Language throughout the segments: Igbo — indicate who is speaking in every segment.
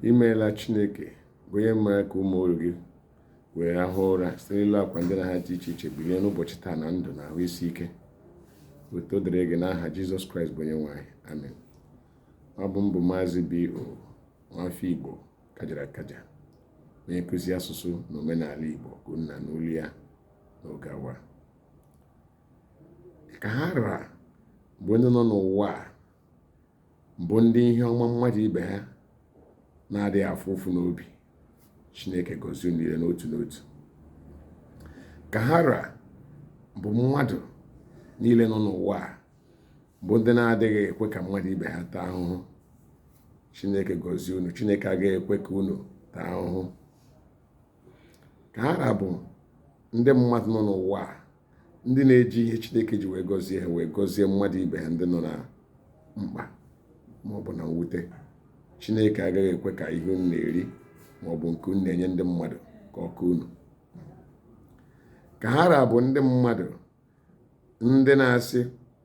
Speaker 1: Imeela Chineke bụ onye mere ka ụmụ oru gị wee rahụ ụra site n'elu akwa ndina ha dị iche iche bilie n'ụbọchị taa na ndụ na ahụ isi ike. Otuto dịrị gị n'aha Jizọs Kraịst bụ onye nwe anyị. Amen. Ọ bụ m bụ Maazị B.O. Nwafọ Igbo kajara akaja, onye nkụzi asụsụ na omenala Igbo ka unu na-anụ olu ya n'oge awa. Ka ha ra bụ ndị nọ n'ụwa a bụ ndị ihe ọma mmadụ ibe ha na-adịghị afụ ụfụ n'obi. Chineke gọzie unu niile n'otu n'otu. Ka ha ra bụ mmadụ niile nọ n'ụwa a bụ ndị na-adịghị ekwe ka mmadụ ibe ha taa ahụhụ. Chineke gọzie unu. Chineke agaghị ekwe ka unu taa ahụhụ. Ka ha ra bụ ndị mmadụ nọ n'ụwa a ndị na-eji ihe Chineke ji wee gọzie ha wee gọzie mmadụ ibe ha ndị nọ na mkpa ma ọ bụ na mwute. Chineke agaghị ekwe ka ihe unu na-eri ma ọ bụ nke unu na-enye ndị mmadụ ka ọ kọọ unu. Ka ha ra bụ ndị mmadụ ndị na-asị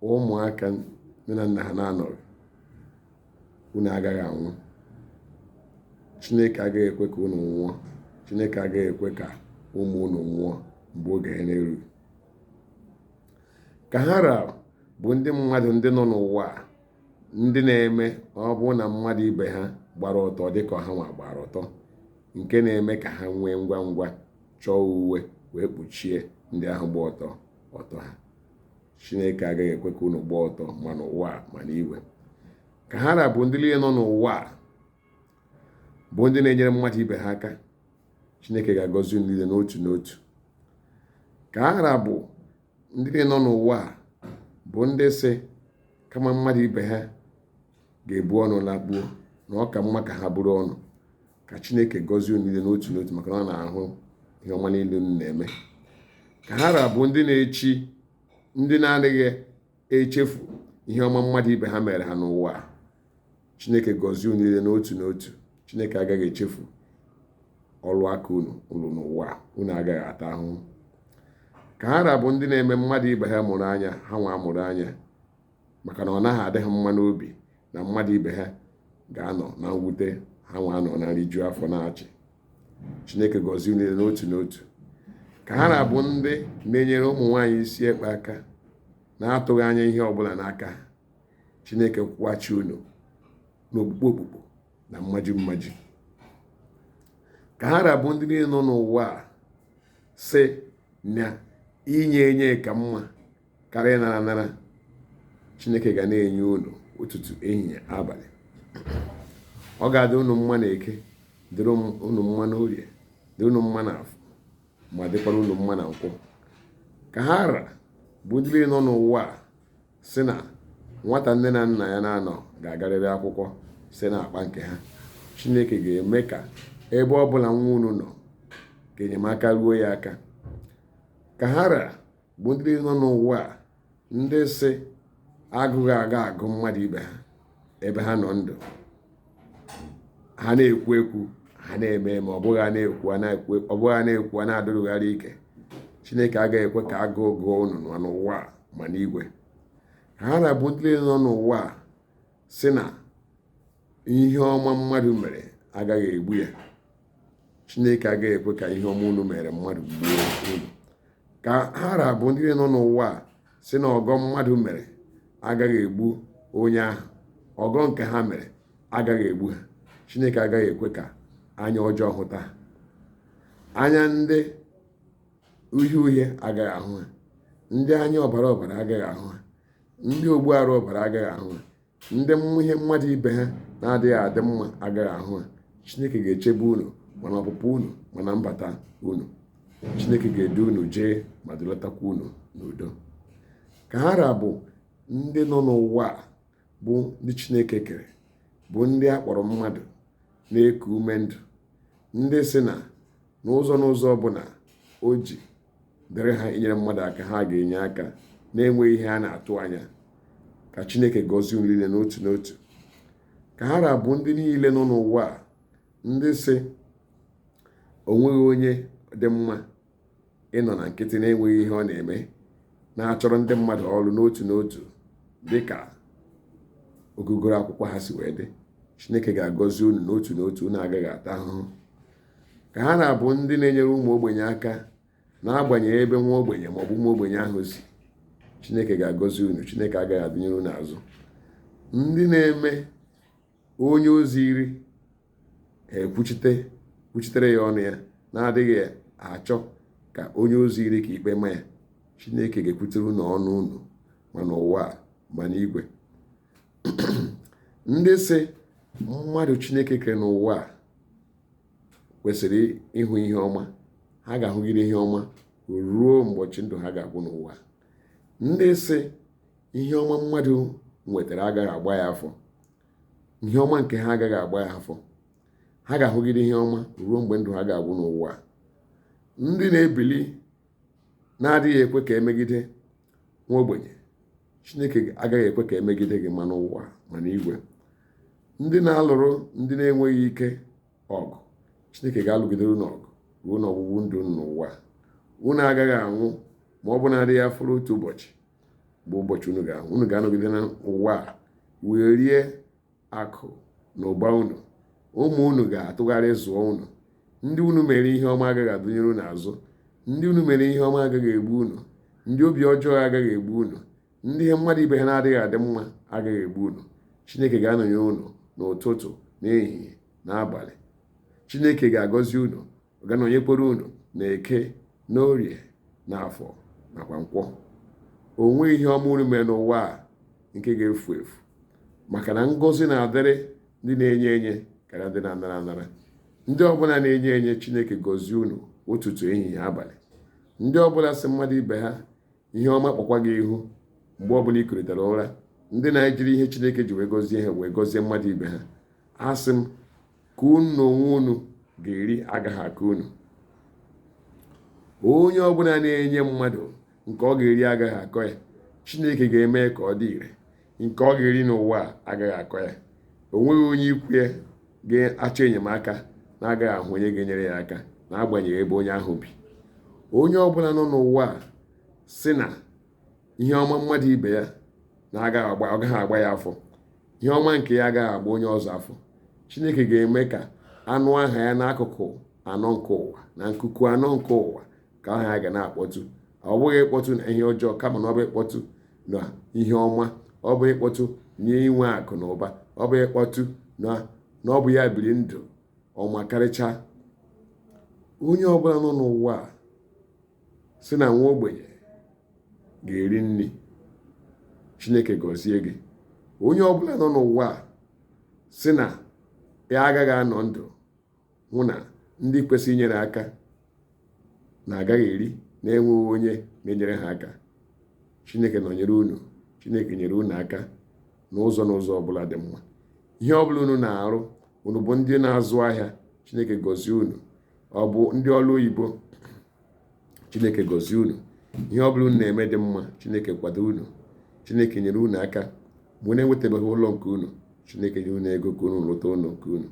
Speaker 1: ụmụaka nne na nna ha na-anọghị, unu agaghị anwụ. Chineke agaghị ekwe ka unu nwụọ. Chineke agaghị ekwe ka ụmụ unu nwụọ mgbe oge ha na-erughị. Ka ha ra bụ ndị mmadụ ndị nọ n'ụwa ndị na-eme ọ bụrụ na mmadụ ibe ha gbara ọtọ dịka ha nwa gbara ọtọ, nke na-eme ka ha nwee ngwa ngwa chọọ uwe wee kpuchie ndị ahụ gba ọtọ ọtọ ha. Chineke agaghị ekwe ka unu gbaa ọtọ ma n'ụwa ma n'igwe. Ka ha ra bụ ndị niile nọ n'ụwa bụ ndị na-enyere mmadụ ibe ha aka. Chineke ga-agọzi unu niile n'otu n'otu. Ka ha ra bụ ndị niile nọ n'ụwa bụ ndị sị kama mmadụ ibe ha ga-ebu ọnụ lakpuo na ọ ka mma ka ha buru ọnụ. Ka Chineke gọzie unu niile n'otu n'otu maka na ọ na-ahụ ihe ọma niile unu na-eme. Ka ha ra bụ ndị na-echi ndị na-adịghị echefu ihe ọma mmadụ ibe ha mere ha n'ụwa. Chineke gọzie unu niile n'otu n'otu. Chineke agaghị echefu ọrụ aka unu ụlụ n'ụwa, unu agaghị ata ahụhụ. Ka ha ra bụ ndị na-eme mmadụ ibe ha mụrụ anya, ha nwa amụrụ anya, maka na ọ naghị adị ha mma n'obi na mmadụ ibe ha ga-anọ na mwute, ha nwa anọ na nriju afọ na-achị. Chineke gọzie unu niile n'otu n'otu. Ka ha ra bụ ndị na-enyere ụmụ nwaanyị isi ekpe aka na-atụghị anya ihe ọbụla n'aka ha. Chineke kwụghachi unu n'okpukpu okpukpu na mmaji mmaji. Ka ha ra bụ ndị niile nọ n'ụwa a sị na inye enye ka mma karịa ịnara anara. Chineke ga na-enye unu ụtụtụ, ehihie, abalị. Ọ ga-adị unu mma na eke, dịrị unu mma n'orie, dịrị unu mma n'afọ, ma dịkwara unu mma na nkwọ. Ka ha ra bụ ndị niile nọ n'ụwa a sị na nwata nne na nna ya na-anọ ga-agarịrị akwụkwọ site n'akpa nke ha. Chineke ga-eme ka ebe ọ bụla nwa unu nọ ka enyemaka ruo ya aka. Ka ha ra bụ ndị nọ n'ụwa a ndị sị agụghị aga agụ mmadụ ibe ha ebe ha nọ ndụ, ha na-ekwu ekwu, ha na-eme ma ọ bụghị a na-ekwu a na-ekwu, ọ bụghị a na-ekwu a na-adụrụgharị ike. Chineke agaghị ekwe ka agụụ gụọ unu ma n'ụwa ma n'igwe. Ka ha ra bụ ndị nọ n'ụwa a sị na ihe ọma mmadụ mere agaghị egbu ya. Chineke agaghị ekwe ka ihe ọma unu mere mmadụ gbuo unu. Ka ha ra bụ ndị nọ n'ụwa a sị na ọgọ mmadụ mere agaghị egbu onye ahụ, ọgọ nke ha mere agaghị egbu ha. Chineke agaghị ekwe ka anya ọjọọ hụta ha. Anya ndị uhie uhie agaghị ahụ ha, ndị anya ọbara ọbara agaghị ahụ ha, ndị ogbu arụ ọbara agaghị ahụ ha, ndị ihe mmadụ ibe ha na-adịghị adị mma agaghị ahụ ha. Chineke ga-echebe unu ma na ọpụpụ unu ma na mbata unu. Chineke ga-edu unu jee ma dulatakwa unu n'udo. Ka ha ra bụ ndị nọ n'ụwa bụ ndị Chineke kere, bụ ndị a kpọrọ mmadụ na-eku ume ndụ, ndị sị na n'ụzọ n'ụzọ ọbụla o ji dịrị ha inyere mmadụ aka, ha ga-enye aka na-enweghị ihe a na-atụ anya. Ka Chineke gọzie unu niile n'otu n'otu. Ka ha ra bụ ndị niile nọ n'ụwa a ndị sị onweghị onye dị mma ịnọ na nkịtị na-enweghị ihe ọ na-eme, na-achọrọ ndị mmadụ ọrụ n'otu n'otu dịka ogugoro akwụkwọ ha si wee dị. Chineke ga-agọzi unu n'otu n'otu, unu agaghị ata ahụhụ. Ka ha na-abụ ndị na-enyere ụmụ ogbenye aka, n'agbanyeghị ebe nwa ogbenye maọbụ ụmụ ogbenye ahụ si. Chineke ga-agọzi unu, Chineke agaghị adịnyere unu azụ. Ndị na-eme onye ozi iri ha ekwuchite kwuchitere ya ọnụ ya, na-adịghị achọ ka onye ozi iri ka ikpe ma ya, Chineke ga-ekwutere unu ọnụ unu, ma n'ụwa ma n'igwe. Ndị sị mmadụ Chineke kere n'ụwa a kwesịrị ịhụ ihe ọma, ha ga-ahụgide ihe ọma ruo mgbọchị ndụ ha ga-agwụ n'ụwa. Ndị sị ihe ọma mmadụ nwetara agaghị agba ya afọ, ihe ọma nke ha agaghị agba ya afọ, ha ga-ahụgide ihe ọma ruo mgbe ndụ ha ga-agwụ n'ụwa. Ndị na-ebili na-adịghị ekwe ka emegide nwa ogbenye, Chineke agaghị ekwe ka emegide gị ma n'ụwa ma n'igwe. Ndị na-alụrụ ndị na-enweghị ike ọgụ, Chineke ga-alụgidere unu ọgụ ruo n'ọgwụgwụ ndụ unu n'ụwa. Unu agaghị anwụ ma ọ bụ na-adịghị afọrọ otu ụbọchị bụ ụbọchị unu ga-anwụ. Unu ga-anọgide n'ụwa a wee rie akụ na ụba unu. Ụmụ unu ga-atụgharị zụọ unu. Ndị unu mere ihe ọma agaghị adụnyere unu azụ. Ndị unu mere ihe ọma agaghị egbu unu. Ndị obi ọjọọ agaghị egbu unu. Ndị ihe mmadụ ibe ha na-adịghị adị mma agaghị egbu unu. Chineke ga-anọnyere unu n'ụtụtụ, n'ehihie, n'abalị. Chineke ga-agọzi unu, ọ ga-anọnyekwere unu na Eke, na Orie, na Afọ nakwa Nkwọ. O nweghị ihe ọma unu mere n'ụwa a nke ga-efu efu, maka na ngọzi na-adịrị ndị na-enye enye karịa ndị na-anara anara. Ndị ọbụla na-enye enye, Chineke gọzie unu ụtụtụ, ehihie, abalị. Ndị ọbụla sị mmadụ ibe ha ihe ọma kpọkwa gị ihu mgbe ọbụla ị kulitere ụra, ndị na-ejiri ihe Chineke ji wee gọzie ha wee gọzie mmadụ ibe ha, asị m ka unu onwe unu ga-eri agaghị aka unu. Onye ọbụla na-enye mmadụ nke ọ ga-eri agaghị akọ ya. Chineke ga-eme ka ọ dị ire, nke ọ ga-eri n'ụwa a agaghị akọ ya. O nweghị onye ikwu ya ga-achọ enyemaka na-agaghị ahụ onye ga-enyere ya aka, n'agbanyeghị ebe onye ahụ bi. Onye ọbụla nọ n'ụwa a sị na ihe ọma mmadụ ibe ya na-agaghị agba, ọ gaghị agba ya afọ, ihe ọma nke ya agaghị agba onye ọzọ afọ, Chineke ga-eme ka anụ aha ya n'akụkụ anọ nke ụwa na nkuku anọ nke ụwa ka aha ya ga na-akpọtụ. Ọ bụghị ịkpọtụ na ihe ọjọọ, kama na ọ bụ ịkpọtụ na ihe ọma, ọ bụ ịkpọtụ na inwe akụ na ụba, ọ bụ ịkpọtụ na ọ bụ ya biri ndụ ọma karịchaa. Onye ọbụla nọ n'ụwa a sị na nwa ogbenye ga-eri nri, Chineke gọzie gị. Onye ọbụla nọ n'ụwa a sị na ya agaghị anọ ndụ hụ na ndị kwesịrị inyere aka na-agaghị eri na-enweghị onye na-enyere ha aka, Chineke nọnyere unu. Chineke nyere unu aka n'ụzọ n'ụzọ ọbụla dị mma. Ihe ọbụla unu na-arụ, unu bụ ndị na-azụ ahịa, Chineke gọzie unu. Ọ bụ ndị ọrụ oyibo, Chineke gọzie unu. Ihe ọbụla unu na-eme dị mma, Chineke kwado unu. Chineke nyere unu aka. Mgbe unu enwetabeghị ụlọ nke unu, Chineke nye unu ego ka unu lụta ụlọ nke unu.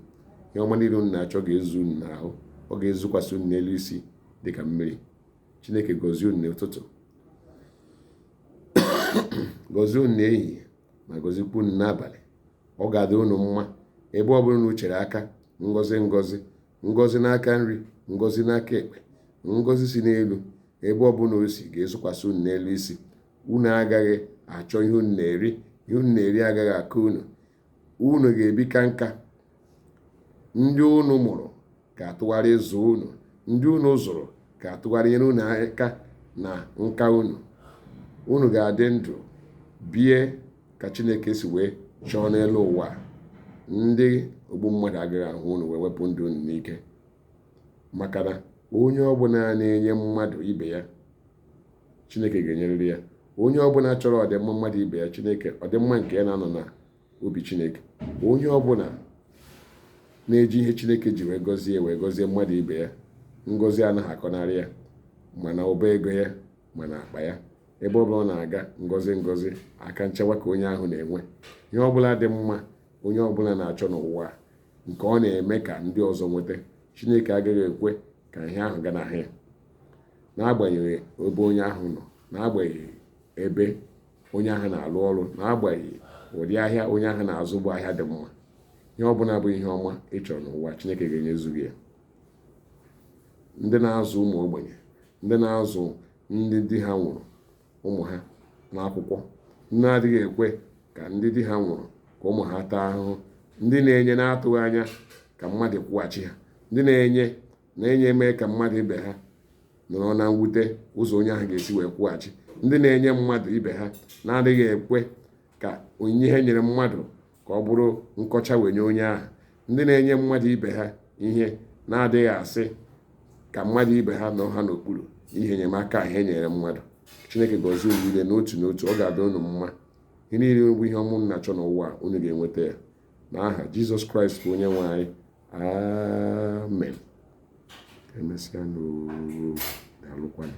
Speaker 1: Ihe ọma niile unu na-achọ ga-ezu unu n'ahụ, ọ ga-ezukwasị unu n'elu isi dịka mmiri. Chineke gọzie unu n'ụtụtụ, gọzie unu n'ehihie, ma gọzikwa unu n'abalị. Ọ ga-adị unu mma ebe ọ bụla unu chere aka. Ngọzi, ngọzi, ngọzi n'aka nri, ngọzi n'aka ekpe, ngọzi si n'elu ebe ọ bụla o si ga-ezokwasị unu n'elu isi. Unu agaghị achọ ihe unu na-eri, ihe unu na-eri agaghị akọ unu. Unu ga-ebi ka nka. Ndị unu mụrụ ga-atụgharị zụọ unu, ndị unu zụrụ ga-atụgharị nyere unu aka na nka unu. Unu ga-adị ndụ bie ka Chineke si wee chọọ n'elu ụwa. Ndị ogbu mmadụ agaghị ahụ unu wee wepụ ndụ unu n'ike, maka na onye ọbụla na-enye mmadụ ibe ya, Chineke ga-enyerịrị ya. Onye ọbụla chọrọ ọdịmma mmadụ ibe ya, Chineke ọdịmma nke ya na-anọ na obi Chineke. Onye ọbụla na-eji ihe Chineke ji wee gọzie wee gọzie mmadụ ibe ya, ngọzi anaghị akọnarị ya, mana ụba ego ya, mana akpa ya, ebe ọbụla ọ na-aga, ngọzi ngọzi aka nchewa ka onye ahụ na-enwe. Ihe ọbụla dị mma onye ọbụla na-achọ n'ụwa nke ọ na-eme ka ndị ọzọ nweta, Chineke agaghị ekwe ka ihe ahụ ganahụ ya, n'agbanyeghị ebe onye ahụ nọ, n'agbanyeghị ebe onye ahụ na-alụ ọrụ, n'agbanyeghị ụdị ahịa onye ahụ na-azụ bụ ahịa dị mma. Ihe ọbụla bụ ihe ọma ị chọrọ n'ụwa, Chineke ga-enyezu gị ya. Ndị na-azụ ụmụ ogbenye, ndị na-azụ ndị di ha nwụrụ ụmụ ha n'akwụkwọ, ndị na-adịghị ekwe ka ndị di ha nwụrụ ka ụmụ ha taa ahụhụ, ndị na-enye na-atụghị anya ka mmadụ kwụghachi ha, ndị na-enye na-enye mee ka mmadụ ibe ha nọrọ na mwute ụzọ onye ahụ ga-esi wee kwụghachi, ndị na-enye mmadụ ibe ha na-adịghị ekwe ka onyinye ha nyere mmadụ ka ọ bụrụ nkọcha wee nye onye ahụ, ndị na-enye mmadụ ibe ha ihe na-adịghị asị ka mmadụ ibe ha nọ ha n'okpuru n'ihi enyemaka ahụ e nyere mmadụ. Chineke gọzie unu niile n'otu n'otu. Ọ ga-adị unu mma. Ihe niile bụ ihe ọma unu na-achọ n'ụwa, unu ga-enweta ya n'aha Jizọs Kraịst bụ onye nwe anyị. Amen. Emesịa. Daalụkwanụ.